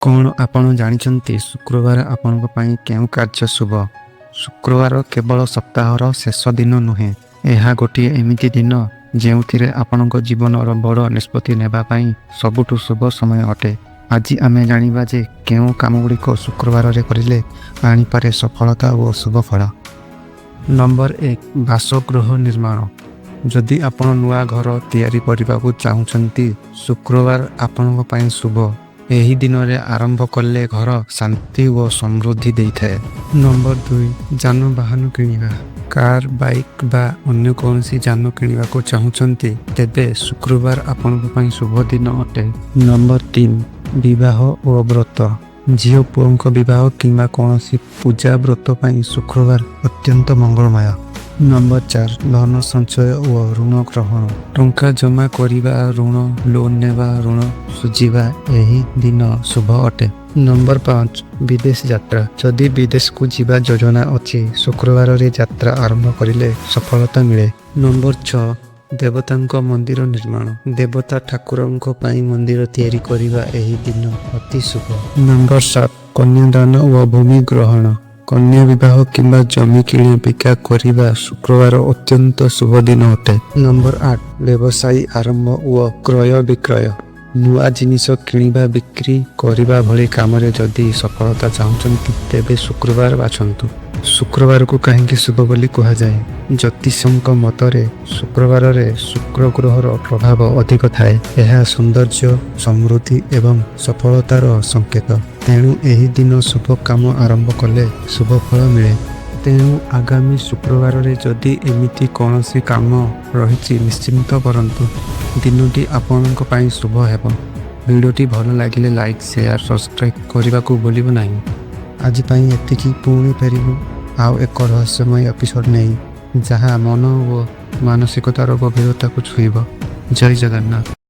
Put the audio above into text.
କ'ଣ ଆପଣ ଜାଣିଛନ୍ତି ଶୁକ୍ରବାର ଆପଣଙ୍କ ପାଇଁ କେଉଁ କାର୍ଯ୍ୟ ଶୁଭ? ଶୁକ୍ରବାର କେବଳ ସପ୍ତାହର ଶେଷ ଦିନ ନୁହେଁ, ଏହା ଗୋଟିଏ ଏମିତି ଦିନ ଯେଉଁଥିରେ ଆପଣଙ୍କ ଜୀବନର ବଡ଼ ନିଷ୍ପତ୍ତି ନେବା ପାଇଁ ସବୁଠୁ ଶୁଭ ସମୟ ଅଟେ। ଆଜି ଆମେ ଜାଣିବା ଯେ କେଉଁ କାମଗୁଡ଼ିକ ଶୁକ୍ରବାରରେ କରିଲେ ଆଣିପାରେ ସଫଳତା ଓ ଶୁଭ ଫଳ। ନମ୍ବର 1, ବାସଗୃହ ନିର୍ମାଣ। ଯଦି ଆପଣ ନୂଆ ଘର ତିଆରି କରିବାକୁ ଚାହୁଁଛନ୍ତି, ଶୁକ୍ରବାର ଆପଣଙ୍କ ପାଇଁ ଶୁଭ। ଏହି ଦିନରେ ଆରମ୍ଭ କଲେ ଘର ଶାନ୍ତି ଓ ସମୃଦ୍ଧି ଦେଇଥାଏ। ନମ୍ବର 2, ଯାନବାହନ କିଣିବା। କାର୍, ବାଇକ୍ ବା ଅନ୍ୟ କୌଣସି ଯାନ କିଣିବାକୁ ଚାହୁଁଛନ୍ତି, ତେବେ ଶୁକ୍ରବାର ଆପଣଙ୍କ ପାଇଁ ଶୁଭ ଦିନ ଅଟେ। ନମ୍ବର 3, ବିବାହ ଓ ବ୍ରତ। ଝିଅ ପୁଅଙ୍କ ବିବାହ କିମ୍ବା କୌଣସି ପୂଜା ବ୍ରତ ପାଇଁ ଶୁକ୍ରବାର ଅତ୍ୟନ୍ତ ମଙ୍ଗଳମୟ। ନମ୍ବର 4, ଧନ ସଞ୍ଚୟ ଓ ଋଣ ଗ୍ରହଣ। ଟଙ୍କା ଜମା କରିବା, ଋଣ ଲୋନ୍ ନେବା, ଋଣ ଶୁଝିବା ଏହି ଦିନ ଶୁଭ ଅଟେ। ନମ୍ବର 5, ବିଦେଶ ଯାତ୍ରା। ଯଦି ବିଦେଶକୁ ଯିବା ଯୋଜନା ଅଛି, ଶୁକ୍ରବାରରେ ଯାତ୍ରା ଆରମ୍ଭ କରିଲେ ସଫଳତା ମିଳେ। ନମ୍ବର 6, ଦେବତାଙ୍କ ମନ୍ଦିର ନିର୍ମାଣ। ଦେବତା ଠାକୁରଙ୍କ ପାଇଁ ମନ୍ଦିର ତିଆରି କରିବା ଏହି ଦିନ ଅତି ଶୁଭ। ନମ୍ବର 7, କନ୍ୟାଦାନ ଓ ଭୂମି ଗ୍ରହଣ। କନ୍ୟା ବିବାହ କିମ୍ବା ଜମି କିଣା ବିକା କରିବା ଶୁକ୍ରବାର ଅତ୍ୟନ୍ତ ଶୁଭ ଦିନ ଅଟେ। ନମ୍ବର 8, ବ୍ୟବସାୟୀ ଆରମ୍ଭ ଓ କ୍ରୟ ବିକ୍ରୟ। ନୂଆ ଜିନିଷ କିଣିବା, ବିକ୍ରି କରିବା ଭଳି କାମରେ ଯଦି ସଫଳତା ଚାହୁଁଛନ୍ତି, ତେବେ ଶୁକ୍ରବାର ବାଛନ୍ତୁ। ଶୁକ୍ରବାରକୁ କାହିଁକି ଶୁଭ ବୋଲି କୁହାଯାଏ? ଜ୍ୟୋତିଷଙ୍କ ମତରେ ଶୁକ୍ରବାରରେ ଶୁକ୍ର ଗ୍ରହର ପ୍ରଭାବ ଅଧିକ ଥାଏ। ଏହା ସୌନ୍ଦର୍ଯ୍ୟ, ସମୃଦ୍ଧି ଏବଂ ସଫଳତାର ସଂକେତ। ତେଣୁ ଏହି ଦିନ ଶୁଭ କାମ ଆରମ୍ଭ କଲେ ଶୁଭ ଫଳ ମିଳେ। ତେଣୁ ଆଗାମୀ ଶୁକ୍ରବାରରେ ଯଦି ଏମିତି କୌଣସି କାମ ରହିଛି, ନିଶ୍ଚିନ୍ତ କରନ୍ତୁ, ଦିନଟି ଆପଣଙ୍କ ପାଇଁ ଶୁଭ ହେବ। ଭିଡ଼ିଓଟି ଭଲ ଲାଗିଲେ ଲାଇକ୍, ସେୟାର, ସବସ୍କ୍ରାଇବ୍ କରିବାକୁ ଭୁଲିବ ନାହିଁ। ଆଜି ପାଇଁ ଏତିକି। ପୁଣି ଫେରିବୁ ଆଉ ଏକ ରହସ୍ୟମୟ ଏପିସୋଡ଼ ନେଇ, ଯାହା ମନ ଓ ମାନସିକତାର ଗଭୀରତାକୁ ଛୁଇଁବ। ଜୟ ଜଗନ୍ନାଥ।